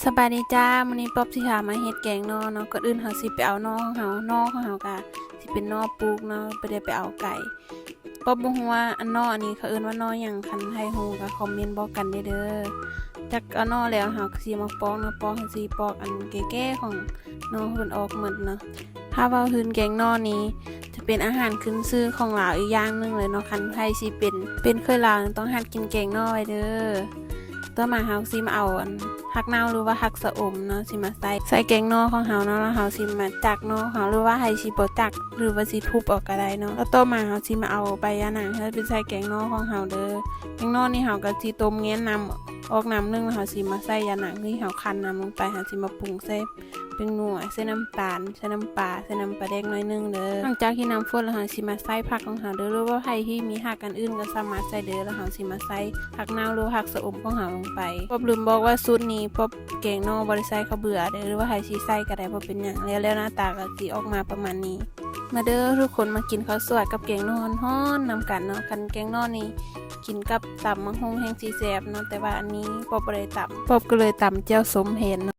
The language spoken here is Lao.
ສະບາຍດີຈ້າ ມື້ນີ້ປອບຊິພາມາເຮັດແກງໜໍ່ເນາະ. ກ່ອນອື່ນເຮົາຊິໄປເອົາໜໍ່ຂອງເຮົາ ໜໍ່ຂອງເຮົາກະຊິເປັນໜໍ່ປູກເນາະ ບໍ່ໄດ້ໄປເອົາໄກ. ປອບບໍ່ຮູ້ວ່າອັນໜໍ່ອັນນີ້ເຂົາເອີ້ນວ່າໜໍ່ຫຍັງ ຄັນໃຜຮູ້ກະຄອມເມັນບອກກັນແດ່ເດີ. ຈັກເອົາໜໍ່ແລ້ວເຮົາກະຊິມາປອກເນາະ ປອກເຮົາຊິປອກອັນແກ່ໆຂອງໜໍ່ເພິ່ນອອກໝົດເນາະ. ຖ້າເວົ້າເຖິງແກງໜໍ່ນີ້ ຈະເປັນອາຫານຂຶ້ນຊື່ຂອງລາວອີກຢ່າງໜຶ່ງເລີຍເນາະ. ຄັນໃຜຊິເປັນ ເປັນເຂີຍລາວ ຕ້ອງຫັດກິນແກງໜໍ່ໄວ້ເດີ. ຕໍ່ມາເຮົາຊິມາເອົາອັນ ຜັກເນົ່າ ຫຼືວ່າຜັກຊະອົມເນາະ ຊິມາໃສ່ ໃສ່ແກງໜໍ່ຂອງເຮົາເນາະ. ແລ້ວເຮົາຊິມາຈັກໜໍ່ຂອງເຮົາ ຫຼືວ່າໃຜຊິບໍ່ຈັກ ຫຼືວ່າຊິທຸບອອກກະໄດ້ເນາະ. ແລ້ວຕໍ່ມາເຮົາຊິມາເອົາໃບຢາໜາງ ເຮັດເປັນໃສ່ແກງໜໍ່ຂອງເຮົາເດີ. ແກງໜໍ່ນີ້ເຮົາກະຊິຕົ້ມແງ່ນນ້ຳອອກນ້ຳໜຶ່ງ ແລ້ວເຮົາຊິມາໃສ່ຢາໜາງທີ່ເຮົາຄັ້ນນ້ຳລົງໄປ. ເຮົາຊິມາປຸງໃສ່ ແປ້ງນົວ ໃສ່ນ້ຳຕານ ໃສ່ນ້ຳປາ ໃສ່ນ້ຳປາແດກໜ້ອຍໜຶ່ງເດີ. ຫຼັງຈາກທີ່ນ້ຳຟົດແລ້ວ ເຮົາຊິມາໃສ່ຜັກຂອງເຮົາເດີ ຫຼືວ່າໃຜທີ່ມີຜັກອັນອື່ນກະສາມາດໃສ່ເດີ. ແລ້ວເຮົາຊິມາໃສ່ຜັກເນົ່າ ຫຼືຜັກຊະອົມຂອງເຮົາລົງໄປ. ປອບລືມບອກວ່າສູດນີ້ ປອບແກງໜໍ່ບໍ່ໄດ້ໃສ່ເຂົ້າເບືອເດີ ຫຼືວ່າໃຜຊິໃສ່ກະໄດ້ ບໍ່ເປັນຫຍັງ. ແລ້ວ ແລ້ວໜ້າຕາກະຊິອອກມາປະມານນີ້. ມາເດີທຸກຄົນ ມາກິນເຂົ້າສວຍກັບແກງໜໍ່ຮ້ອນໆນຳກັນເນາະ. ຄັນແກງໜໍ່ນີ້ກິນກັບຕຳໝາກຫຸ່ງແຮ່ງຊິແຊບເນາະ ແຕ່ວ່າອັນນີ້ປອບບໍ່ໄດ້ຕຳ ປອບກະເລີຍຕຳແຈ່ວສົ້ມແທນເນາະ.